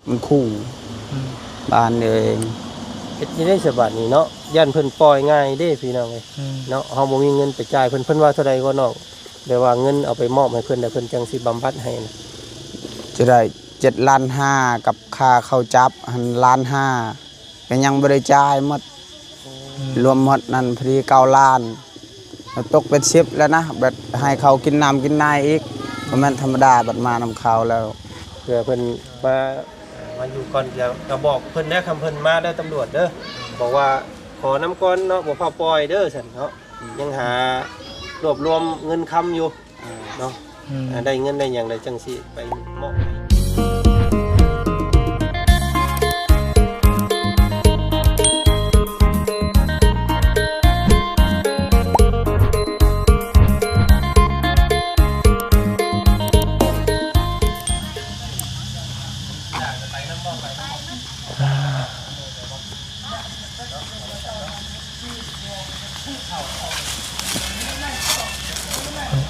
ມັນຂູ່ ອືມ ບ້ານເອີຍ ເຮັດຈັ່ງໃດສະບາດນີ້ເນາະ? ຢ້ານເພິ່ນປ່ອຍງ່າຍເດ້ພີ່ນ້ອງເອີຍ ອືມ ເນາະ. ເຮົາບໍ່ມີເງິນໄປຈ່າຍເພິ່ນ. ເພິ່ນວ່າເທົ່າໃດກໍນ້ອງ? ແບບວ່າເງິນເອົາໄປມອບໃຫ້ເພິ່ນ ແລ້ວເພິ່ນຈັ່ງຊິບຳບັດໃຫ້ນະ. ຈະໄດ້ເຈັດລ້ານຫ້າ ກັບຄ່າເຂົ້າຈັບຫັ້ນລ້ານຫ້າ ກໍຍັງບໍ່ໄດ້ຈ່າຍໝົດ. ອືມ ລວມໝົດນັ້ນພໍດີເກົ້າລ້ານ ຕົກເປັນສິບແລ້ວນະ. ບັດໃຫ້ເຂົາກິນນ້ຳກິນໃນອີກ ບໍ່ແມ່ນທຳມະດາ. ບັດມານຳເຂົາແລ້ວ ເພື່ອເພິ່ນມາ ມາຢູ່ກ່ອນ. ກະ ກະບອກເພິ່ນແດ່ ຄັນເພິ່ນມາເດີຕຳຫຼວດເດີ ບອກວ່າຂໍນຳກ່ອນເນາະ ບໍ່ຟ້າວປ່ອຍເດີຊັ້ນເນາະ. ອືມ ຍັງຫາລວບລວມເງິນຄຳຢູ່ ອ່າ ເນາະ. ອືມ ອ່າ ໄດ້ເງິນໄດ້ຫຍັງແລ້ວຈັ່ງຊິໄປມອບໃຫ້.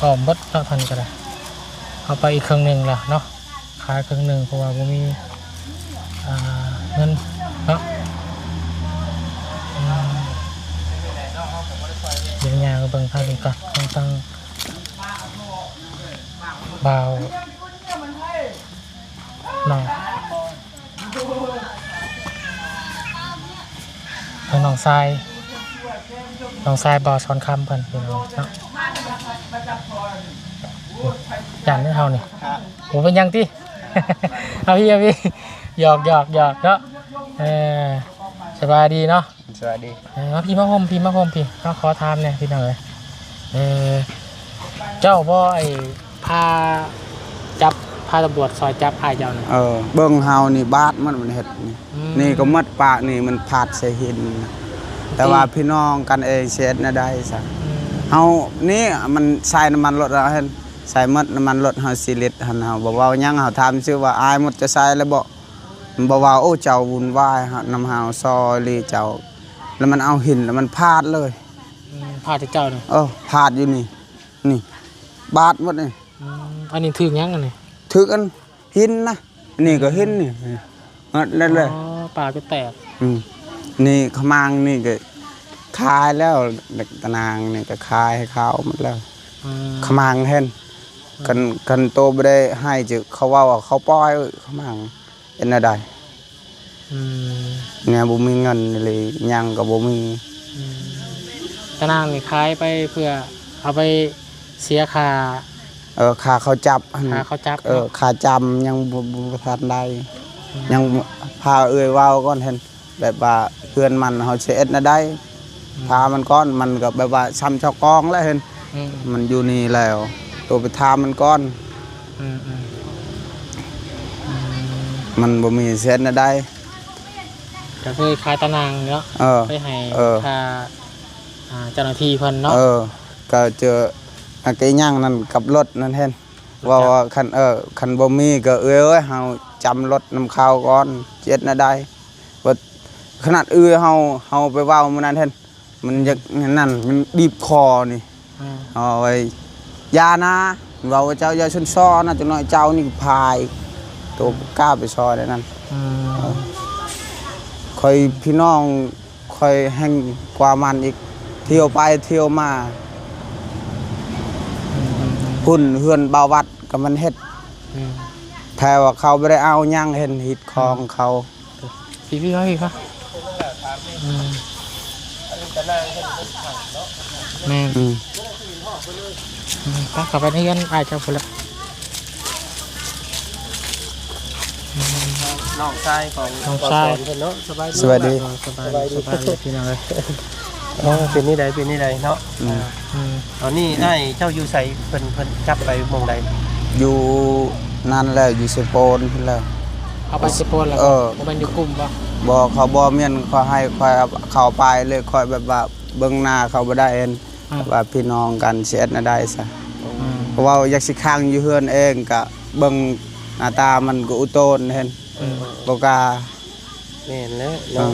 ອ້ອມເບິດເນາະ ທ່ານກໍໄດ້ ເອົາໄປອີກເຄິ່ງໜຶ່ງລະເນາະ ຂາຍເຄິ່ງໜຶ່ງ ເພາະວ່າບໍ່ມີ ອ່າ ເງິນເນາະ. ອືມ ດຽວຍ່າງໄປເບິ່ງທາງນີ້ກ່ອນ ທາງ ທາງບ່າວ ນ້ອງ ເອີ ນ້ອງຊາຍ ນ້ອງຊາຍບ່າວສອນຄຳເພິ່ນ ພີ່ນ້ອງເນາະ. ຢ້ານເດ້ເຮົານີ້ ບໍ່ເປັນຫຍັງຕິ ເອົາພີ່ ເອົາພີ່ ຫຍອກ ຫຍອກ ຫຍອກເນາະ. ເອີ ສະບາຍດີເນາະ. ສະບາຍດີ. ເອີ ມາພີ່ ມາໂຮມພີ່ ມາໂຮມພີ່ ມາຂໍຖາມແດ່ພີ່ນ້ອງເອີຍ. ເອີ ເຈົ້າບໍ່ ໄອ້ ພາຈັບ ພາຕຳຫຼວດຊ່ອຍຈັບອ້າຍເຈົ້ານະ? ເອີ ເບິ່ງເຮົານີ້ບາດມັນ ມັນເຮັດນີ້ ອືມ ນີ້ກໍໝົດປາກນີ້ ມັນພາດໃສ່ຫີນ. ແຕ່ວ່າພີ່ນ້ອງກັນເອງຊິເຮັດແນວໃດຊະ? ອືມ ເຮົານີ້ມັນໃສ່ນ້ຳມັນລົດ ເຮົາເຫັນໃສ່ໝົດນ້ຳມັນລົດເຮົາສີ່ລິດຫັ້ນ ເຮົາບໍ່ເວົ້າຫຍັງ ເຮົາຖາມຊື່ວ່າ ອ້າຍ ໝົດຈະໃສ່ແລ້ວບໍ່? ມັນບໍ່ເວົ້າ. ໂອ້ ເຈົ້າວຸ່ນວາຍນຳເຮົາ ຊໍອີ່ຫຼີເຈົ້າ. ແລ້ວມັນເອົາຫີນ ແລ້ວມັນພາດເລີຍ. ອືມ ພາດໃສ່ເຈົ້ານະ? ເອີ ພາດຢູ່ນີ້ ນີ້ບາດໝົດນີ້. ອືມ ອັນນີ້ຖືກຫຍັງອັນນີ້? ຖືກອັນຫີນນະ ນີ້ກໍຫີນນີ້ ໝົດແລ້ວ. ອໍ ປາກຈົນແຕກ. ອືມ ນີ້ຂະໝາງນີ້ກໍຂາຍແລ້ວ ຕານາງນີ້ກໍຂາຍໃຫ້ເຂົາໝົດແລ້ວ. ອືມ ຂະໝາງຫັ້ນ ອືມ ຄັນ ຄັນໂຕບໍ່ໄດ້ໃຫ້ ຈະ ເຂົາເວົ້າວ່າເຂົາປ່ອຍຂະໝາງ. ເຮັດແນວໃດ? ອືມ ແນວບໍ່ມີເງິນອີ່ຫຼີ ຫຍັງກໍບໍ່ມີ. ອືມ ຕານາງນີ້ຂາຍໄປເພື່ອເອົາໄປເສຍຄ່າ ເອີ ຄ່າເຂົາຈັບຫັ້ນ ຄ່າເຂົາຈັບ ເອີ ເນາະ ຄ່າຈຳຍັງບໍ່ ບໍ່ ບໍ່ທັນໄດ້. ອືມ ຍັງພາເອື້ອຍເວົ້າກ່ອນຫັ້ນ ແບບວ່າເຮືອນມັນເຮົາຊິເຮັດແນວໃດ? ອືມ ພາມັນກ່ອນ ມັນກໍແບບວ່າຊ້ຳເຈົ້າກອງແລ້ວຫັ້ນ. ອືມ ມັນຢູ່ນີ້ແລ້ວ ໂຕໄປຖາມມັນກ່ອນ. ອືມໆ ອືມ ມັນບໍ່ມີເຮັດແນວໃດ ກໍຄືຂາຍຕານາງເນາະ. ເອີ ໄປໃຫ້ ເອີ ຄ່າ ອ່າ ເຈົ້າໜ້າທີ່ເພິ່ນເນາະ. ເອີ ກໍເຈີ ອັນກໍອີຫຍັງນັ້ນກັບລົດນັ້ນເຫັນ ລົດຈັກ ວ່າ ວ່າຄັນ ເອີ ຄັນບໍ່ມີກໍ ເອີຍ ເຮົາຈຳລົດນຳເຂົາກ່ອນ ຊິເຮັດແນວໃດ? ວ່າຂະໜາດເອື້ອຍເຮົາ ເຮົາໄປເວົ້າມື້ນັ້ນເຫັນ ມັນຢາກນັ້ນ ມັນບີບຄໍນີ້. ອືມ ເອົາໄວ້ ຢ່ານະ ເວົ້າວ່າເຈົ້າຢ່າຊົນຊໍນະ ຈັກໜ້ອຍເຈົ້ານີ້ພາອີກ ໂຕກ້າໄປຊໍໄດ້ນັ້ນ. ອືມ ເອີ ຂ້ອຍ ພີ່ນ້ອງຂ້ອຍແຮ່ງກວ່າມັນອີກ ທ່ຽວໄປທ່ຽວມາ. ອືມ ພຸ້ນເຮືອນບ່າວວັດກໍມັນເຮັດ. ອືມ ແທ້ວ່າເຂົາບໍ່ໄດ້ເອົາຫຍັງ ເຫັນຮີດຄອງເຂົາ. ອືມ ພີ່ ພີ່ ພີ່ ພີ່ ອືມ ແມ່ນ ອືມ ອືມ ໄປເຂົ້າໄປໃນເຮືອນອ້າຍເຈົ້າພຸ້ນລະ. ອືມ ນ້ອງຊາຍຂອງ ນ້ອງຊາຍ ບ່າວສອນເພິ່ນເນາະ. ສະບາຍດີ ສະບາຍດີ ເອີ ສະບາຍດີ ສະບາຍດີ ສະບາຍດີພີ່ນ້ອງເອີຍ. ໂອ້ ເປັນແນວໃດ ເປັນແນວໃດເນາະ? ອືມ ອືມ ຕອນນີ້ອ້າຍເຈົ້າຢູ່ໃສ? ເພິ່ນ ເພິ່ນຈັບໄປໝ່ອງໃດ? ຢູ່ນັ້ນແຫຼະ ຢູ່ເຊໂປນພຸ້ນແຫຼະ. ເອົາໄປເຊໂປນແລ້ວ ເອີ ບໍ່ແມ່ນຢູ່ກຸ່ມບໍ່? ບໍ່ ເຂົາບໍ່ແມ່ນ ເຂົາໃຫ້ຂ້ອຍເຂົ້າໄປເລີຍ ຂ້ອຍແບບວ່າເບິ່ງໜ້າເຂົາບໍ່ໄດ້ ອືມ ວ່າພີ່ນ້ອງກັນຊິເຮັດແນວໃດຊະ. ອືມ ເພາະວ່າຢາກຊິຂັງຢູ່ເຮືອນເອງ ກະເບິ່ງໜ້າຕາມັນກໍອຸໂຕນເຫັນ ອືມ ບໍ່ກ້າ. ແມ່ນແຫຼະເນາະ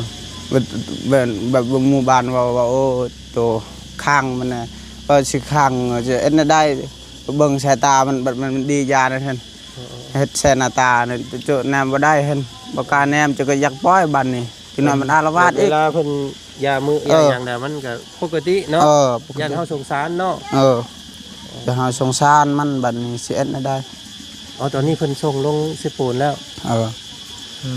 ເອີ ແບບ ແບບ ແບບໝູ່ບ້ານເວົ້າວ່າ ໂອ້ ໂຕຂັງມັນນະ ວ່າຊິຂັງ ຈະເຮັດແນວໃດ? ເບິ່ງສາຍຕາມັນ ບັດມັນດີຢານັ້ນຫັ້ນ. ເຮັດແຊໜ້າຕານີ້ ເຈົ້າແນມບໍ່ໄດ້ຫັ້ນ ບໍ່ກ້າແນມ ເຈົ້າກໍຢາກປ່ອຍບັດນີ້ ຈັກໜ້ອຍມັນອາລະວາດອີກ. ເວລາເພິ່ນຢາມື້ ເອີ ຢາຫຍັງແລ້ວ ມັນກໍປົກກະຕິເນາະ. ເອີ ຢ້ານເຮົາສົງສານເນາະ. ເອີ ຢ້ານເຮົາສົງສານມັນ ບັດນີ້ຊິເຮັດແນວໃດ? ອໍ ຕອນນີ້ເພິ່ນສົ່ງລົງເຊໂປນແລ້ວ. ເອີ ອື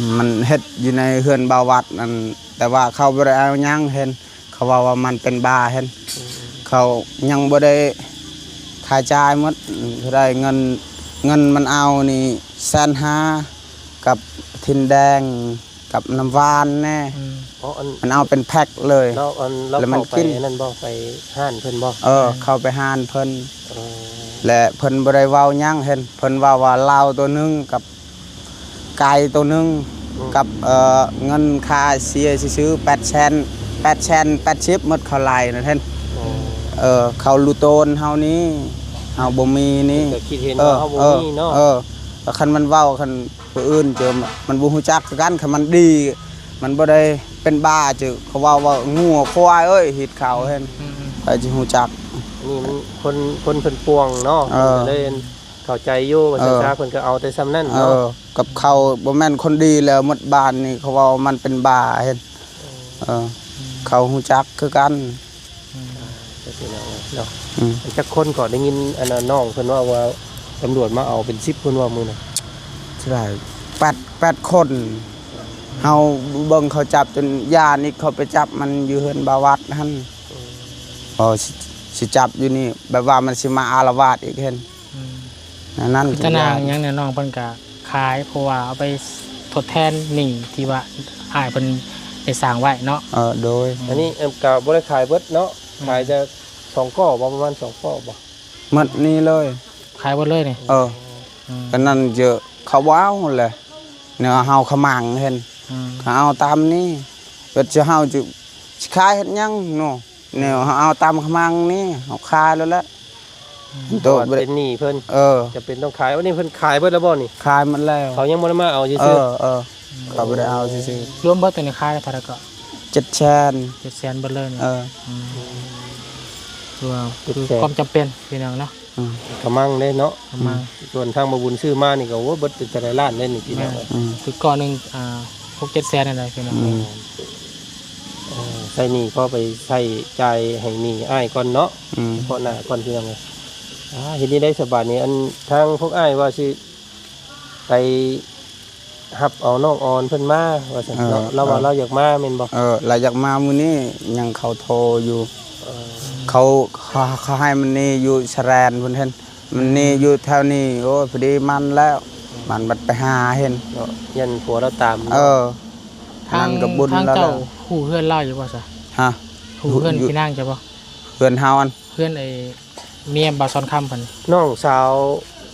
ມ ມັນເຮັດຢູ່ໃນເຮືອນບ່າວວັດນັ້ນ ແຕ່ວ່າເຂົາບໍ່ໄດ້ເອົາຫຍັງເຫັນ ເຂົາເວົ້າວ່າມັນເປັນບ້າເຫັນ ເຂົາຍັງບໍ່ໄດ້ຄ່າຈ່າຍໝົດ ເທົ່າໃດ ເງິນ ເງິນມັນເອົານີ້ແສນຫ້າ ກັບທິນແດງ ກັບນ້ຳຫວານແດ່. ອືມ ອໍ ອັນ ມັນເອົາເປັນແພັກເລີຍ ລາວ ອັນ ລາວ ແລ້ວມັນ ເຂົ້າໄປ ກິນ ອັນນັ້ນບໍ່ ໄປຮ້ານເພິ່ນບໍ່? ເອີ ເຂົ້າໄປຮ້ານເພິ່ນ. ອໍ ແລະເພິ່ນບໍ່ໄດ້ເວົ້າຫຍັງເຫັນ ເພິ່ນເວົ້າວ່າເຫຼົ້າໂຕໜຶ່ງກັບໄກ່ໂຕໜຶ່ງ ອືມ ກັບ ເອີ ເງິນຄ່າເສຍຊື່ໆ ແປດແສນ ແປດແສນແປດສິບໝົດ ເຂົາໄລ່ນັ້ນເຫັນ. ອໍ ເອີ ເຂົາລຸໂຕນເຮົານີ້ ເຮົາບໍ່ມີນີ້ ເພິ່ນກໍຄິດເຫັນ ເອີ ວ່າເຮົາບໍ່ມີເນາະ. ເອີ ເອີ ກໍຄັນມັນເວົ້າ ຄັນ ຜູ້ອື່ນເຈີ ມັນບໍ່ຮູ້ຈັກຄືກັນ ຄັນມັນດີ ມັນບໍ່ໄດ້ເປັນບ້າເຈີ ເຂົາເວົ້າວ່າງົວຄວາຍເອີຍ ຮີດເຂົ້າເຫັນ ອືມ ໃຜຊິຮູ້ຈັກ. ອັນນີ້ມັນຄົນ ຄົນເພິ່ນປ່ວງເນາະ. ເອີ ເພິ່ນກໍເລີຍເຂົ້າໃຈຢູ່ວ່າຊັ້ນຊະ ເອີ ເພິ່ນກໍເອົາແຕ່ສ່ຳນັ້ນເນາະ. ເອີ ກັບເຂົາບໍ່ແມ່ນຄົນດີແລ້ວ ໝົດບ້ານນີ້ ເຂົາເວົ້າວ່າມັນເປັນບ້າເຫັນ. ເອີ ເຂົາຮູ້ຈັກຄືກັນ. ອືມ ອ່າ ກໍຄືເນາະ ເນາະ. ອືມ ຈັກຄົນກໍໄດ້ຍິນ ອັນນ່າ ນ້ອງເພິ່ນເວົ້າວ່າ ຕຳຫຼວດມາເອົາເປັນສິບຄົນວ່າມື້ນັ້ນ. ເທົ່າໃດ ແປດ ແປດຄົນ. ເຮົາເບິ່ງເຂົາຈັບຈົນຢ້ານອີກ ເຂົາໄປຈັບມັນຢູ່ເຮືອນບ່າວວັດຫັ້ນ. ອືມ ບໍ່ ຊິ ຊິຈັບຢູ່ນີ້ ແບບວ່າມັນຊິມາອາລະວາດອີກເຫັນ. ອືມ ແນວນັ້ນ. ຄືຕານາງຫຍັງແນວນ້ອງເພິ່ນກະຂາຍ ເພາະວ່າເອົາໄປທົດແທນໜີ້ທີ່ວ່າອ້າຍເພິ່ນໄດ້ສ້າງໄວ້ເນາະ. ເອີ ໂດຍ. ອືມ ອັນນີ້ ເອີ ກໍບໍ່ໄດ້ຂາຍເບິດເນາະ. ອືມ ຂາຍແຕ່ສອງກໍບໍ່ ປະມານສອງກໍບໍ່? ໝົດນີ້ເລີຍ. ຂາຍເບິດເລີຍນີ້? ເອີ. ອືມ ອັນນັ້ນເຈາະ ເຂົາບໍ່ເອົາແຫຼະ ແນວເຮົາຂະມັງເຫັນ. ອືມ ເຂົາເອົາຕາມນີ້ ເພິ່ນຈະ ເຮົາຈະ ຊິຂາຍເຮັດຫຍັງເນາະ. ແນວເຮົາເອົາຕາມຂະມັງນີ້ ເຮົາຂາຍແລ້ວແຫຼະ. ອືມ ໂຕ ເປັນໜີ້ເພິ່ນ. ເອີ ຈຳເປັນຕ້ອງຂາຍ. ອັນນີ້ເພິ່ນຂາຍເບິດແລ້ວບໍ່ນີ້? ຂາຍໝົດແລ້ວ. ເຂົາຍັງບໍ່ໄດ້ມາເອົາຊື່ໆ. ເອີ ເອີ ເຂົາບໍ່ໄດ້ເອົາຊື່ໆ. ລວມເບິດຕົວນີ້ຂາຍເທົ່າໃດກໍ? ເຈັດແສນ. ເຈັດແສນເບິດເລີຍນີ້. ເອີ ອືມ ຄືວ່າ ເຈັດແສນ ຄືຄວາມຈຳເປັນພີ່ນ້ອງເນາະ. ອືມ ກະມັງເດ້ເນາະ. ກະມັງ. ອືມ ສ່ວນທາງບໍ່ບຸນຊື້ມານີ້ກໍ ໂອ້ ເບິດເປັນເທົ່າໃດລ້ານເດ້ນີ້ພີ່ນ້ອງເອີຍ. ອືມ ຄືກ້ອນໜຶ່ງ ອ່າ ຫົກເຈັດແສນນັ້ນແຫຼະພີ່ນ້ອງ. ອືມ ເອີ ໃຊ້ໜີ້ພໍໄປໃຊ້ຈ່າຍໃຫ້ໜີ້ອ້າຍກ່ອນເນາະ. ອືມ ເພາະໜ້າກ່ອນພີ່ນ້ອງເອີຍ. ອ່າ ເຮັດນີ້ໄດ້ສະບາດນີ້ ອັນທາງພວກອ້າຍວ່າຊິໄປ ຮັບເອົານ້ອງອອນເພິ່ນມາວ່າຊັ້ນເນາະ. ເອີ ລາວວ່າ ເອີ ລາວຢາກມາແມ່ນບໍ່? ເອີ ລາວຢາກມາມື້ນີ້ ຍັງເຂົາໂທຢູ່. ເອີ ເຂົາ ເຂົາ ເຂົາໃຫ້ມັນນີ້ຢູ່ສະແລນພຸ້ນເຫັນ ມັນນີ້ຢູ່ແຖວນີ້. ໂອ້ຍ ພໍດີມັນແລ້ວ ມັນບັດໄປຫາເຫັນເນາະ ຢ້ານຜົວລາວຕາມເນາະ. ເອີ ທາງ ນັ້ນກໍບຸນ ທາງເຈົ້າ ລາວແລ້ວ ຮູ້ເຮືອນລາວຢູ່ບໍ່ຊະ? ຮະ? ຮູ້ເຮືອນ ຢູ່ ພີ່ນາງເຈົ້າບໍ່? ເຮືອນເຮົາຫັ້ນ ເຮືອນໄອ້ ເມຍບ່າວສອນຄຳເພິ່ນ ນ້ອງສາວ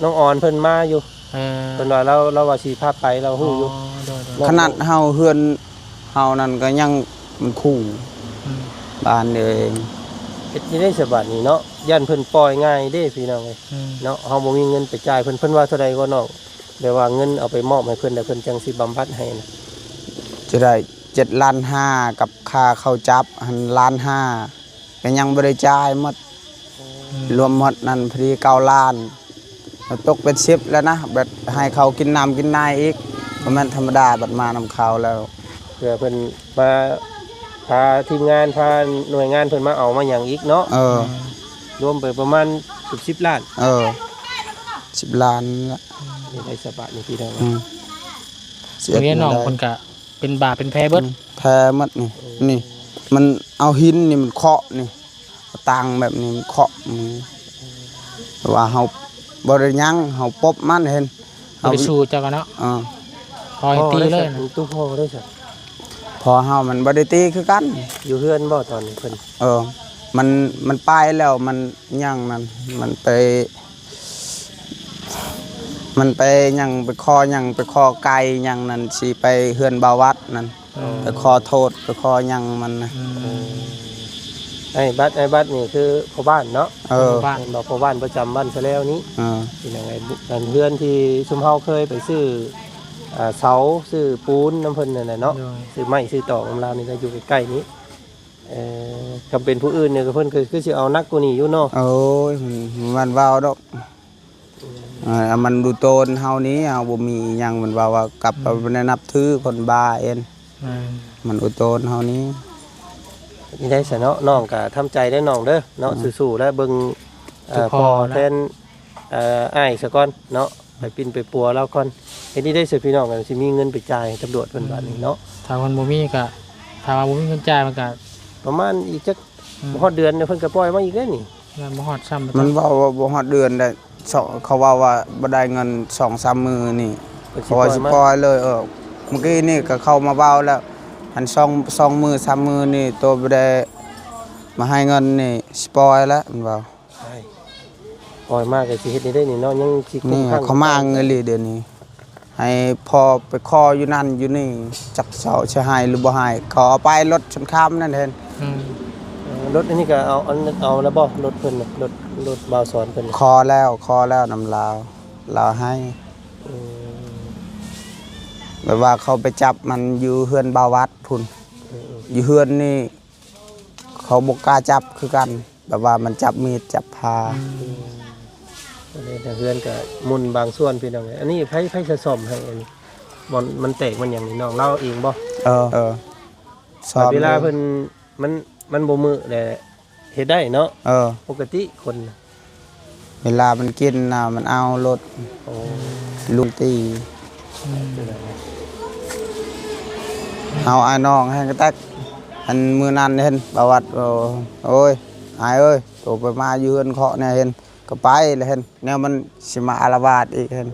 ນ້ອງອອນເພິ່ນມາຢູ່. ເອີ ເພິ່ນວ່າລາວ ລາວວ່າຊິພາໄປ ລາວຮູ້ຢູ່. ອໍ ໂດຍໆ ຂະໜາດເຮົາ ເຮືອນເຮົານັ້ນກໍຍັງມັນຄູ່ ອືມ ບ້ານເດີເອງ. ເຮັດຈັ່ງໃດສະບາດນີ້ເນາະ ຢ້ານເພິ່ນປ່ອຍງ່າຍເດ້ພີ່ນ້ອງເອີຍ. ອືມ ເນາະ ເຮົາບໍ່ມີເງິນໄປຈ່າຍເພິ່ນ. ເພິ່ນວ່າເທົ່າໃດກໍນ້ອງ? ແບບວ່າເງິນເອົາໄປມອບໃຫ້ເພິ່ນ ແລ້ວເພິ່ນຈັ່ງຊິບຳບັດໃຫ້ນະ. ຈະໄດ້ເຈັດລ້ານຫ້າ ກັບຄ່າເຂົ້າຈັບຫັ້ນລ້ານຫ້າ. ກໍຍັງບໍ່ໄດ້ຈ່າຍໝົດ. ອືມ ລວມໝົດນັ້ນພໍດີເກົ້າລ້ານ ແລ້ວຕົກເປັນສິບແລ້ວນະ ແບບໃຫ້ເຂົາກິນນ້ຳກິນໃນອີກ ກໍແມ່ນທຳມະດາ ບັດມານຳເຂົາແລ້ວ. ເພື່ອເພິ່ນມາ ພາທີມງານ ພາໜ່ວຍງານເພິ່ນມາເອົາມາຫຍັງອີກເນາະ. ເອີ ອືມ ລວມໄປປະມານເກືອບສິບລ້ານ. ເອີ ສິບລ້ານລະ. ອືມ ນີ້ໄດ້ສະບາດນີ້ພີ່ນ້ອງ. ອືມ ເຮັດແນວໃດ ນ້ອງເພິ່ນກະ ເປັນບາດເປັນແຜເບິດ. ອືມ ແຜໝົດນີ້ ນີ້ ມັນເອົາຫີນນີ້ມັນເຄາະນີ້ ເອົາຕັ່ງແບບນີ້ມັນເຄາະນີ້ ແຕ່ວ່າເຮົາບໍ່ໄດ້ຫຍັງ ເຮົາປົບມັນເຫັນ ບໍ່ໄດ້ສູ້ຈັກເນາະ. ເອີ ພໍໃຫ້ຕີເລີຍນະ. ຕູ້ພໍ່ໄດ້ຊະ ພໍ່ເຮົາມັນບໍ່ໄດ້ຕີຄືກັນ. ຢູ່ເຮືອນບໍ່ຕອນນີ້ເພິ່ນ? ເອີ ມັນ ມັນໄປແລ້ວ ມັນຫຍັງນັ້ນ ມັນໄປ ມັນໄປຫຍັງ ໄປຂໍຫຍັງ ໄປຂໍໄກ່ຫຍັງນັ້ນ ຊິໄປເຮືອນບ່າວວັດນັ້ນ. ອໍ ໄປຂໍໂທດ ໄປຂໍຫຍັງມັນນະ. ອືມ ໄອ້ບັດ ໄອ້ບັດນີ້ຄືພໍ່ບ້ານເນາະ. ເອີ ພໍ່ບ້ານ ແມ່ນບໍ່? ພໍ່ບ້ານປະຈຳບ້ານສະແລວນີ້. ເອີ ເປັນຫຍັງ ອັນເຮືອນທີ່ຊຸມເຮົາເຄີຍໄປຊື້ ອ່າ ເສົາ ຊື້ປູນນຳເພິ່ນນັ້ນແຫຼະເນາະ. ໂດຍ ຊື້ໄມ້ຊື້ຕອກນຳລາວນີ້ແຫຼະ ຢູ່ໃກ້ໆນີ້. ເອີ ຄັນເປັນຜູ້ອື່ນນີ້ ເພິ່ນກໍຄືຊິເອົາໜັກກວ່ານີ້ຢູ່ເນາະ. ໂອ້ຍ ມັນເວົ້າດອກ ເອີ ມັນດູໂຕນເຮົານີ້ ເຮົາບໍ່ມີຫຍັງ ມັນເວົ້າວ່າກັບ ອືມ ບໍ່ໄດ້ນັບຖືຄົນບ້າເອັນ ແມ່ນ ມັນອຸໂຕນເຮົານີ້. ນີ້ໄດ້ຊະເນາະ ນ້ອງກໍທຳໃຈເດີ້ນ້ອງເດີ້ເນາະ. ອືມ ສູ້ໆ ແລ້ວເບິ່ງ ເອີ ພໍ່ແທນ ເອີ ອ້າຍຊະກ່ອນເນາະ ໄປປິ່ນໄປປົວລາວກ່ອນ. ເຮັດນີ້ໄດ້ຊະພີ່ນ້ອງ ຊິມີເງິນໄປຈ່າຍໃຫ້ຕຳຫຼວດເພິ່ນ ອືມ ບາດນີ້ເນາະ. ຖ້າເພິ່ນບໍ່ມີກໍ ຖ້າວ່າບໍ່ມີເງິນຈ່າຍ ມັນກໍປະມານອີກຈັກ ອືມ ບໍ່ຮອດເດືອນ ເພິ່ນກໍປ່ອຍມາອີກແລ້ວນີ້. ຍັງບໍ່ຮອດຊ້ຳ ມັນເວົ້າວ່າບໍ່ຮອດເດືອນໄດ້ ເຂົາເວົ້າວ່າບໍ່ໄດ້ເງິນສອງສາມມື້ນີ້ ເພິ່ນຊິປ່ອຍມາ ເຂົາວ່າຊິປ່ອຍເລີຍ. ເອີ ເມື່ອກີ້ນີ້ກໍເຂົ້າມາເວົ້າແລ້ວ ອັນສອງ ສອງມື້ສາມມື້ນີ້ ໂຕບໍ່ໄດ້ມາໃຫ້ເງິນນີ້ ຊິປ່ອຍແລ້ວ ມັນເວົ້າ. ປ່ອຍມາກໍຊິເຮັດແນວໃດນີ້ເນາະ ຍັງຊິຄຸມຂັງ ນີ້ເຂົາມາງອີ່ຫຼີດຽວນີ້ ໃຫ້ພໍ່ໄປຂໍຢູ່ນັ້ນຢູ່ນີ້ ຈັກເຂົາຊິໃຫ້ຫຼືບໍ່ໃຫ້ ເຂົາເອົາໄປລົດຊົນຄຳນັ້ນເຫັນ. ອືມ ເອີ ລົດອັນນີ້ກໍເອົາ ເອົາແລ້ວບໍ່ ລົດເພິ່ນ ລົດ ລົດບ່າວສອນເພິ່ນ? ຂໍແລ້ວ ຂໍແລ້ວນຳລາວ ລາວໃຫ້. ອືມ ແບບວ່າເຂົາໄປຈັບມັນຢູ່ເຮືອນບ່າວວັດພຸ້ນ. ອືມໆ ຢູ່ເຮືອນນີ້ ເຂົາບໍ່ກ້າຈັບຄືກັນ ແບບວ່າມັນຈັບມີດຈັບພາ. ອືມ ອັນນີ້ເຮືອນກໍໝຸ່ນບາງສ່ວນພີ່ນ້ອງເອີຍ. ອັນນີ້ໃຜ ໃຜຈະສ້ອມໃຫ້ ອັນນີ້ ບ່ອນມັນແຕກມັນຫຍັງນີ້ ນ້ອງລາວເອງບໍ່? ເອີ ເອີ ສ້ອມ ເວລາເພິ່ນ ມັນ ມັນບໍ່ມື້ແຫຼະ ເຮັດໄດ້ເນາະ. ເອີ ປົກກະຕິຄົນ ເວລາມັນກິນນະ ມັນເອົາໂລດ. ໂອ້ ລຸງຕີ ອືມ ເຮົາອ້າຍນ້ອງແຮງກະແຕັກ ອັນມື້ນັ້ນເຫັນປະຫວັດ ໂອ້ຍ ອ້າຍເອີຍ ໂຕໄປມາຢູ່ເຮືອນເຄາະແດ່ເຫັນ ກໍໄປແລ້ວເຫັນ ແນວມັນຊິມາອາລະວາດອີກເຫັນ.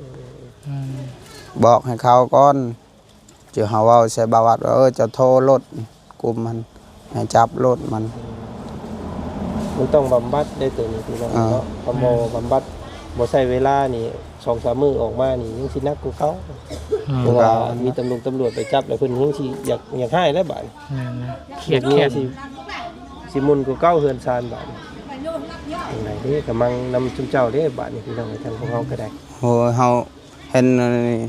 ອືມ ບອກໃຫ້ເຂົາກ່ອນ ເຈົ້າເຮົາເວົ້າໃສ່ບ່າວວັດວ່າ ເອີ ເຈົ້າໂທລົດກຸ່ມມັນ ໃຫ້ຈັບລົດມັນ. ມັນຕ້ອງບຳບັດໄດ້ໂຕນີ້ພີ່ນ້ອງເນາະ. ເອີ ຄັນບໍ່ ແມ່ນ ບຳບັດ ບໍ່ໃຊ້ເວລານີ້ ສອງສາມມື້ອອກມານີ້ ຍັງຊິໜັກກວ່າເກົ່າ. ອືມ ເພາະວ່າມີຕຳລົງຕຳຫຼວດໄປຈັບແລ້ວ ເພິ່ນຍັງຊິຢາກ ຢາກຮ້າຍແລ້ວບາດນີ້. ແມ່ນນະ ຄຽດ ແຄ້ນ ຊິ ຊິໝຸ່ນກວ່າເກົ່າເຮືອນຊານບາດນີ້. ຈັ່ງໃດເດ້ ກຳລັງນຳຊຸມເຈົ້າເດ້ບາດນີ້ ພີ່ນ້ອງເອີຍ ທາງພວກເຮົາກໍໄດ້. ໂອ້ຍ ເຮົາເຫັນອັນນີ້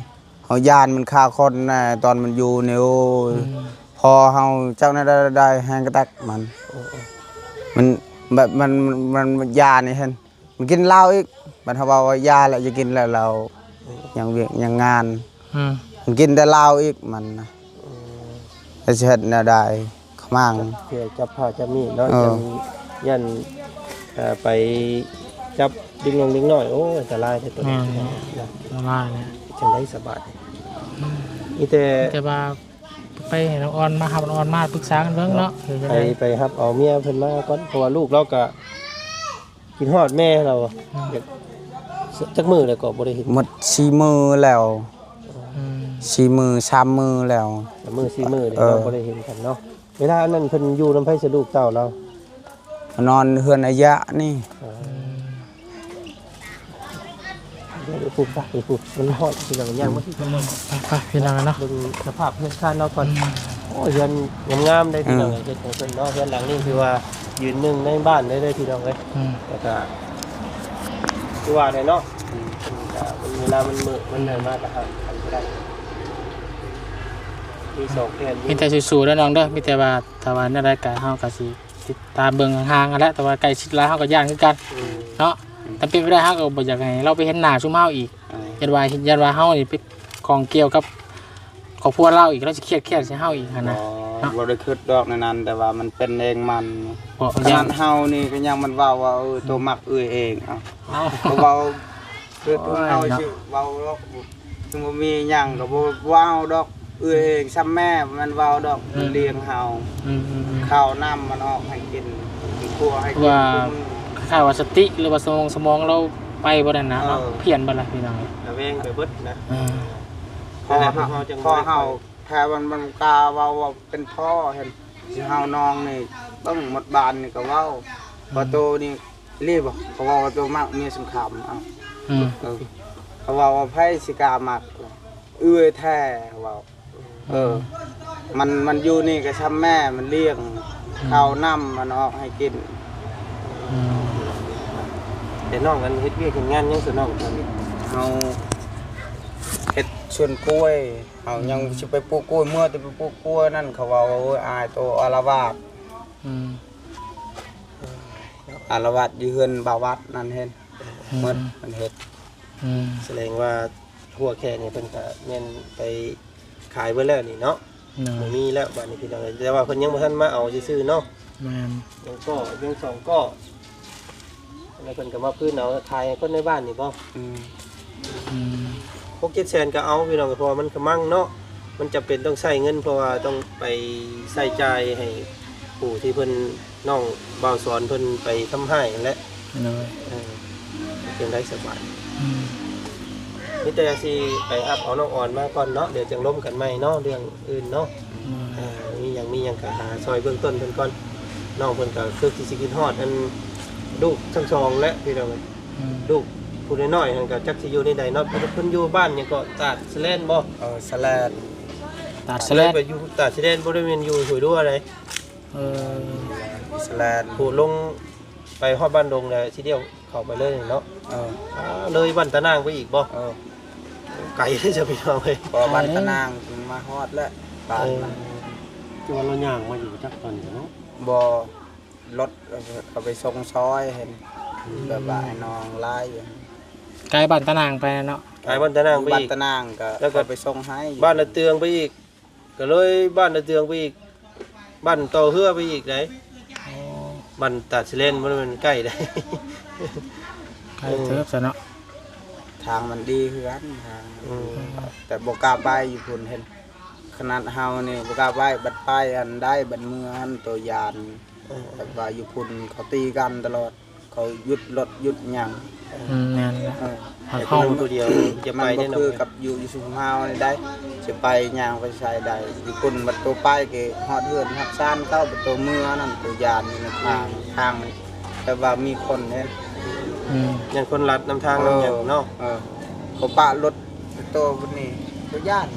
ເຮົາຢ້ານມັນຂ້າຄົນນະ ຕອນມັນຢູ່ນີ້ ໂອ້ຍ ອືມ ພໍ່ເຮົາຈັກແນວໃດ ແຮງກະແຕັກມັນ. ເອີ ມັນແບບ ມັນ ມັນ ມັນຢ້ານນີ້ເຫັນ ມັນກິນເຫຼົ້າອີກ ບັດເຮົາເວົ້າວ່າຢ່າແລ້ວ ຢ່າກິນແລ້ວເຫຼົ້າ ອືມ ຍັງວຽກຍັງງານ. ອືມ ມັນກິນແຕ່ເຫຼົ້າອີກມັນນະ. ອືມ ແລ້ວຊິເຮັດແນວໃດ? ຂະໝາງ ຈັບເພຍ ຈັບຜ້າ ຈັບມີດເນາະ. ເອີ ຢ້ານ ຢ້ານ ເອີ ໄປຈັບເດັກນ້ອຍ ເດັກນ້ອຍ ໂອ້ຍ ອັນຕະລາຍເດ້ໂຕນີ້. ແມ່ນ ນະ ອັນຕະລາຍແຫຼະ ຈັ່ງໃດສະບາດ. ອືມ ມີແຕ່ ມີແຕ່ວ່າໄປໃຫ້ນ້ອງອອນມາ ຮັບນ້ອງອອນມາປຶກສາກັນເບິ່ງເນາະ. ເນາະ ໃຫ້ໄປຮັບເອົາເມຍເພິ່ນມາກ່ອນ ເພາະວ່າລູກລາວກະ ຄິດຮອດແມ່ລາວ. ອືມ ຈັກມື້ແລ້ວກໍບໍ່ໄດ້ເຫັນ? ໝົດສີ່ມື້ແລ້ວ. ອືມ ສີ່ມື້ ສາມມື້ແລ້ວ ສາມມື້ສີ່ມື້ນີ້ ເອີ ເຮົາບໍ່ໄດ້ເຫັນກັນເນາະ. ເວລາອັນນັ້ນເພິ່ນຢູ່ນຳໃຜຊະ ລູກເຕົ້າລາວ? ນອນເຮືອນອາຍະນີ້. ອືມ ເອີ ດຽວໄປພຸ້ນ ໄປພຸ້ນ ມັນຮ້ອນ ພີ່ນ້ອງ ຍ່າງມາທີ່ ໄປໆ ພີ່ນ້ອງເນາະ ເບິ່ງສະພາບເຮືອນຊານລາວກ່ອນ. ອືມ ໂອ້ຍ ເຮືອນງາມໆເດ້ ພີ່ນ້ອງ ເອີ ເຮັດໃຫ້ເພິ່ນເນາະ. ເຮືອນຫຼັງນີ້ຖືວ່າຢືນໜຶ່ງໃນບ້ານເລີຍເດ້ ພີ່ນ້ອງເອີຍ. ອືມ ແລ້ວກະຄືວ່າແຫຼະເນາະ ເວລາມັນມືດມັນນັ້ນມາກະຫາກັນບໍ່ໄດ້ ມີສອງແຜ່ນ. ມີແຕ່ສູ້ໆເດີນ້ອງເດີ ມີແຕ່ວ່າ ຖ້າວ່າແນວໃດກະເຮົາກະຊິຕິດຕາມເບິ່ງຫ່າງໆຫັ້ນແຫຼະ ແຕ່ວ່າໃກ້ຊິດຫຼາຍເຮົາກະຢ້ານຄືກັນ. ອືມ ເນາະ ອືມ ຖ້າເປັນໄປໄດ້ເຮົາກະບໍ່ຢາກໃຫ້ລາວໄປເຫັນໜ້າຊຸມເຮົາອີກ. ອ່າ ຢ້ານວ່າ ຢ້ານວ່າເຮົານີ້ໄປຂ້ອງກ່ຽວກັບຄອບຄົວລາວອີກ ລາວຊິຄຽດ ຄຽດໃສ່ເຮົາອີກຫັ້ນນະ. ບໍ່ ເນາະ ບໍ່ໄດ້ຄິດດອກໃນນັ້ນ ແຕ່ວ່າມັນເປັນເອງມັນ. ຂະໜາດເຮົານີ້ກະຍັງມັນເວົ້າວ່າ ເອີ ໂຕມັກເອື້ອຍເອງ. ເອົ້າ ເຮົາກໍເວົ້າຄືເຮົາຊິເວົ້າດອກ ບໍ່ມີຫຍັງກໍບໍ່ເວົ້າດອກ. ເອື້ອຍເອງຊ້ຳແມ່ ມັນເວົ້າດອກ ອືມ ມັນລ້ຽງເຮົາ. ອືມໆໆ ເຂົ້ານ້ຳມັນອອກໃຫ້ກິນ ກິນຂົ້ວໃຫ້ກິນ. ວ່າຄ້າຍໆວ່າສະຕິ ຫຼືວ່າສະໝອງ ສະໝອງລາວໄປເບິດນັ້ນນະ. ເອີ ເນາະ ພຽນເບິດລະ ພີ່ນ້ອງ ລະແວງໄປເບິດນະ. ເອີ ພໍ່ເຮົາ ພໍ່ເຮົາ ແທ້ມັນ ມັນກ້າເວົ້າວ່າເປັນພໍ່ຫັ້ນ ຊິເຮົານ້ອງນີ້ ເບິ່ງໝົດບ້ານນີ້ກໍເວົ້າ. ອືມ ວ່າໂຕນີ້ ອີ່ຫຼີບໍ່? ເຂົາເວົ້າວ່າໂຕມັກເມຍສົງຄາມ. ເອົ້າ ອືມ ເອີ ເຂົາເວົ້າວ່າໃຜຊິກ້າມັກ ເອື້ອຍແທ້ເວົ້າ. ເອີ ມັນ ມັນຢູ່ນີ້ກໍຊ້ຳແມ່ມັນລ້ຽງ. ອືມ ເຂົ້ານ້ຳມັນອອກໃຫ້ກິນ. ອືມ ແຕ່ນ້ອງນັ້ນເຮັດວຽກເຮັດງານຫຍັງຊະນ້ອງຕອນນີ້? ເຮົາເຮັດສວນກ້ວຍ ເຮົາຍັງ ອືມ ຊິໄປປູກກ້ວຍ ເມື່ອແຕ່ໄປປູກກ້ວຍນັ້ນ ເຂົາເວົ້າວ່າ ໂອ້ຍ ອາຍໂຕອາລະວາດ. ອືມ ອາລະວາດຢູ່ເຮືອນບ່າວວັດນັ້ນເຫັນ ອືມ ໝົດ ມັນເຮັດ ອືມ ສະແດງວ່າຫົວແຂກນີ້ເພິ່ນກະແມ່ນໄປຂາຍເບິດແລ້ວນີ້ເນາະ ໂດຍ ບໍ່ມີແລ້ວບາດນີ້ພີ່ນ້ອງເອີຍ ແຕ່ວ່າເພິ່ນຍັງບໍ່ທັນມາເອົາຊື່ໆເນາະ ແມ່ນ ຍັງກໍ ຍັງສອງກໍ ແລ້ວເພິ່ນກໍມາພື້ນເອົາຂາຍໃຫ້ຄົນໃນບ້ານນີ້ບໍ່? ອືມ ອືມ ຫົກເຈັດແສນກໍເອົາພີ່ນ້ອງ ເພາະວ່າມັນກະມັ່ງເນາະ ມັນຈຳເປັນຕ້ອງໃຊ້ເງິນ ເພາະວ່າຕ້ອງໄປໃຊ້ຈ່າຍໃຫ້ຜູ້ທີ່ເພິ່ນ ນ້ອງບ່າວສອນເພິ່ນໄປທຳຮ້າຍຫັ້ນແຫຼະ ໂດຍ ເອີ ຈັ່ງໃດສະບາຍ ອືມ ມີແຕ່ຊິໄປຮັບເອົານ້ອງອອນມາກ່ອນເນາະ ດຽວຈັ່ງລົມກັນໃໝ່ເນາະ ເລື່ອງອື່ນເນາະ ອືມ ເອີ ມີຫຍັງ ມີຫຍັງກໍຫາຊ່ອຍເບື້ອງຕົ້ນເພິ່ນກ່ອນ ນ້ອງເພິ່ນກໍຄືຊິຄິດຮອດອັນລູກທັງສອງແຫຼະພີ່ນ້ອງ ອືມ ລູກຜູ້ນ້ອຍໆຫັ້ນກໍຈັກຊິຢູ່ໃນໃດເນາະ ເພິ່ນ ເພິ່ນຢູ່ບ້ານຫຍັງເກາະ ຕາດສະແລນບໍ່? ເອີ ສະແລນ ຕາດສະແລນ ໄປຢູ່ຕາດສະແລນ ບໍ່ໄດ້ແມ່ນຢູ່ຫ້ວຍດ້ວໃດ ເອີ ສະແລນ ຜູ້ລົງໄປຮອດບ້ານດົງແລ້ວຊິລ້ຽວເຂົ້າໄປເລີຍເນາະ ເອີ ອ່າ ເລີຍບ້ານຕານາງໄປອີກບໍ່? ເອີ ໄກເດ້ຊະພີ່ນ້ອງເອີຍ ເພາະບ້ານຕານາງມາຮອດແລ້ວ ບ້ານມັນ ເອີ ຄືວ່າລາວຍ່າງມາຢູ່ຈັກຕອນນີ້ເນາະ ບໍ່ ລົດເຂົາໄປສົ່ງຊອຍເຫັນ ອືມ ແບບວ່າໃຫ້ນ້ອງຫຼາຍຢູ່ ໄກບ້ານຕານາງໄປເນາະ ໄກບ້ານຕານາງໄປອີກ ບ້ານຕານາງກໍ ແລ້ວກໍ ເຂົາໄປສົ່ງໃຫ້ ບ້ານນາເຕືອງໄປອີກ ກໍເລີຍບ້ານນາເຕືອງໄປອີກ ບ້ານຕໍ່ເຮືອໄປອີກໃດ ອໍ ບ້ານຕາດສະແລນບໍ່ແມ່ນໃກ້ໃດ ໄກເຕີບຊະເນາະ ທາງມັນດີຄືກັນ ທາງ ອືມ ແຕ່ບໍ່ກ້າໄປຢູ່ພຸ້ນເຫັນ ຂະໜາດເຮົານີ້ບໍ່ກ້າໄປ ບັດໄປອັນໃດ ບັດເມືອຫັ້ນໂຕຢ້ານ ເອີ ແບບວ່າຢູ່ພຸ້ນເຂົາຕີກັນຕະຫຼອດ ເຂົາຢຸດລົດຢຸດຫຍັງ ອືມ ແມ່ນແຫຼະ ເອີ ເຮົາ ແຕ່ຜູ້ດຽວຈະໄປ ມັນບໍ່ຄືກັບຢູ່ ຢູ່ຊຸມເຮົານີ້ໃດ ຊິໄປຍ່າງໄປໃສໄດ້ ຢູ່ພຸ້ນບັດໂຕໄປກໍຮອດເຮືອນຮອດຊານເຂົາ ບັດໂຕເມືອນັ້ນໂຕຢ້ານຢູ່ໃນທາງ ອືມ ທາງມັນແບບວ່າມີຄົນເດ້ ອືມ ຢ້ານຄົນລັດນຳທາງນຳຫຍັງເນາະ ເອີ ເຂົາປະລົດໂຕບັດນີ້ໂຕຢ້ານ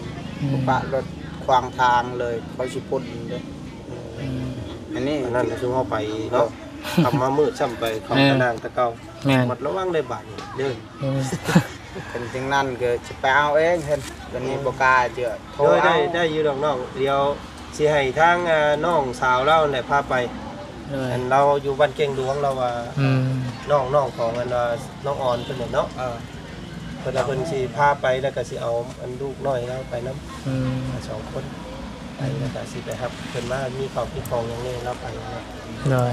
ອືມ ເຂົາປະລົດຂວາງທາງເລີຍ ເຂົາຊິພົ້ນເດ້ ອືມ ອັນນີ້ ອັນນັ້ນຄືເຮົາໄປເນາະ ເອີ ຄ່ຳມາມືດຊ້ຳໄປ ເຂົ້າ ເອີ ຕານາງແຕ່ເກົ່າ ແມ່ນ ລະວັງໄດ້ບາດນີ້ເດີ ອືມ ເປັນຈັ່ງນັ້ນກໍຊິໄປເອົາເອງເຫັນ ບັດນີ້ ອືມ ບໍ່ກ້າຈະໂທ ໂດຍ ເອົາ ໄດ້ ໄດ້ຢູ່ດອກນ້ອງ ດຽວຊິໃຫ້ທາງ ອ່າ ນ້ອງສາວລາວນັ້ນແຫຼະພາໄປ ໂດຍ ອັນລາວຢູ່ບ້ານແກ້ງຫຼວງ ລາວວ່າ ອືມ ນ້ອງ ນ້ອງຂອງອັນວ່ານ້ອງອອນເພິ່ນແຫຼະເນາະ ເອີ ເພິ່ນວ່າເພິ່ນຊິພາໄປ ແລ້ວກໍຊິເອົາອັນລູກນ້ອຍລາວໄປນຳ ອືມ ສອງຄົນ ໄປ ອືມ ແລ້ວກໍຊິໄປຮັບເພິ່ນມາ ມີເຂົ້າມີຂອງຫຍັງແດ່ລາວໄປນະ ໂດຍ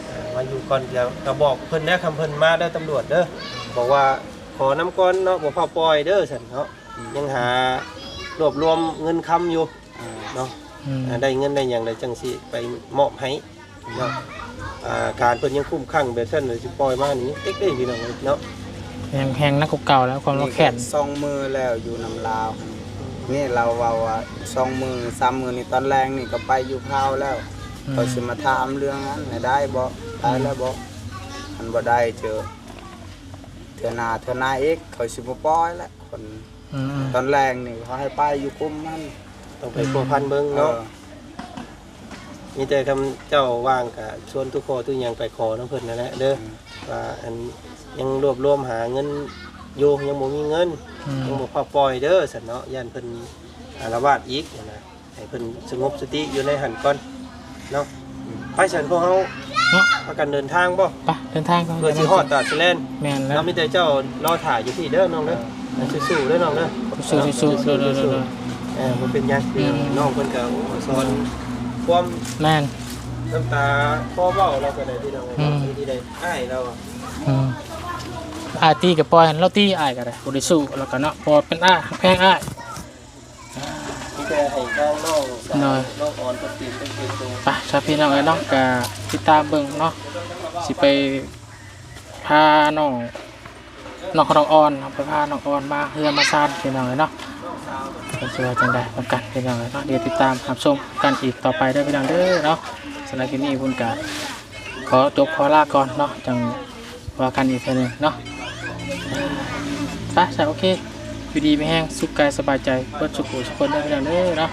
ເອີ ມາຢູ່ກ່ອນ ແລ້ວກໍບອກເພິ່ນແດ່ ຄັນເພິ່ນມາແລ້ວຕຳຫຼວດເດີ ບອກວ່າຂໍນຳກ່ອນເນາະ ບໍ່ຟ້າວປ່ອຍເດີ ຊັ້ນເນາະ ອືມ ຍັງຫາລວບລວມເງິນຄຳຢູ່ ອ່າ ເນາະ ອືມ ອ່າ ໄດ້ເງິນໄດ້ຫຍັງແລ້ວຈັ່ງຊິໄປມອບໃຫ້ເນາະ ອ່າ ການເພິ່ນຍັງຄຸ້ມຄັ່ງແບບຊັ້ນ ຊິປ່ອຍມານີ້ເຕັກເດ້ພີ່ນ້ອງເນາະ ແຮງ ແຮງໜັກກວ່າເກົ່າແລ້ວ ຄວາມລາວແຄ້ນ ນີ້ກໍສອງມື້ແລ້ວຢູ່ນຳລາວ ນີ້ລາວເວົ້າວ່າສອງມື້ສາມມື້ນີ້ ຕອນແລງນີ້ກໍໄປຢູ່ພາວແລ້ວ ອືມ ເຂົາຊິມາຖາມເລື່ອງນັ້ນໃຫ້ໄດ້ບໍ່ ໄດ້ແລ້ວບໍ່ ອືມ ຄັນບໍ່ໄດ້ເຈີ ເທື່ອໜ້າ ເທື່ອໜ້າອີກ ເຂົາຊິບໍ່ປ່ອຍແລ້ວ ຄົນ ອືມ ຕອນແລງນີ້ເຂົາໃຫ້ໄປຢູ່ກຸ່ມນັ້ນ ຕ້ອງໄປພົວພັນເບິ່ງເນາະ ເອີ ມີແຕ່ຄຳເຈົ້າວ່າງກະຊວນທຸກຂໍ້ທຸກຫຍັງໄປຂໍນຳເພິ່ນນັ້ນແຫຼະເດີ ອືມ ວ່າອັນຍັງລວບລວມຫາເງິນຢູ່ ຍັງບໍ່ມີເງິນ ອືມ ຍັງບໍ່ພາປ່ອຍເດີ ຊັ້ນເນາະ ຢ້ານເພິ່ນອາລະວາດອີກຫັ້ນນະ. ໃຫ້ເພິ່ນສະຫງົບສະຕິຢູ່ໃນຫັ້ນກ່ອນເນາະ ໄປຊັ້ນພວກເຮົາເນາະ ພາກັນເດີນທາງບໍ່ ໄປເດີນທາງກ່ອນ ເພື່ອຊິຮອດຕາດສະແລນ ແມ່ນແລ້ວ ເນາະ ມີແຕ່ເຈົ້າລໍຖ້າຢູ່ພີ້ເດີນ້ອງເດີ ເອີ ສູ້ໆເດີນ້ອງເດີ ສູ້ໆ ເອີ ບໍ່ເປັນຫຍັງ ອືມ ນ້ອງເພິ່ນກໍ ໂອ້ ສອນຄວາມ ແມ່ນ ນ້ຳຕາຄໍເວົ້າລາວກໍໄດ້ພີ່ນ້ອງ ອືມ ທີ່ໄດ້ອ້າຍລາວ ອືມ ອ້າຍຕີກໍປ່ອຍໃຫ້ລາວຕີ ອ້າຍກໍໄດ້ ບໍ່ໄດ້ສູ້ລາວກໍເນາະ ເພາະວ່າເປັນອ້າຍ ຮັກແພງອ້າຍ ມີແຕ່ໃຫ້ທາງນ້ອງສາວ ໂດຍ ນ້ອງອອນເພິ່ນເປັນ ເປັນ ເປັນໂຕ ໄປຊະພີ່ນ້ອງເອີຍເນາະ ກະຕິດຕາມເບິ່ງເນາະ ຊິໄປພານ້ອງ ນ້ອງຂອງນ້ອງອອນ ໄປພານ້ອງອອນມາເຮືອນມາຊານພີ່ນ້ອງເອີຍເນາະ ເພິ່ນຊິວ່າຈັ່ງໃດນຳກັນພີ່ນ້ອງເອີຍເນາະ ດຽວຕິດຕາມຮັບຊົມກັນອີກຕໍ່ໄປເດີພີ່ນ້ອງເດີເນາະ ສຳລັບຄລິບນີ້ບຸນກະ ຂໍຈົບຂໍລາກ່ອນເນາະ ຈັ່ງວ່າກັນອີກເທື່ອໜຶ່ງເນາະ ໄປຊະ ໂອເຄ ຢູ່ດີມີແຮງ ສຸກກາຍສະບາຍໃຈ ເບິດສຸຂູສຸຄົນເດີ ພີ່ນ້ອງເດີເນາະ.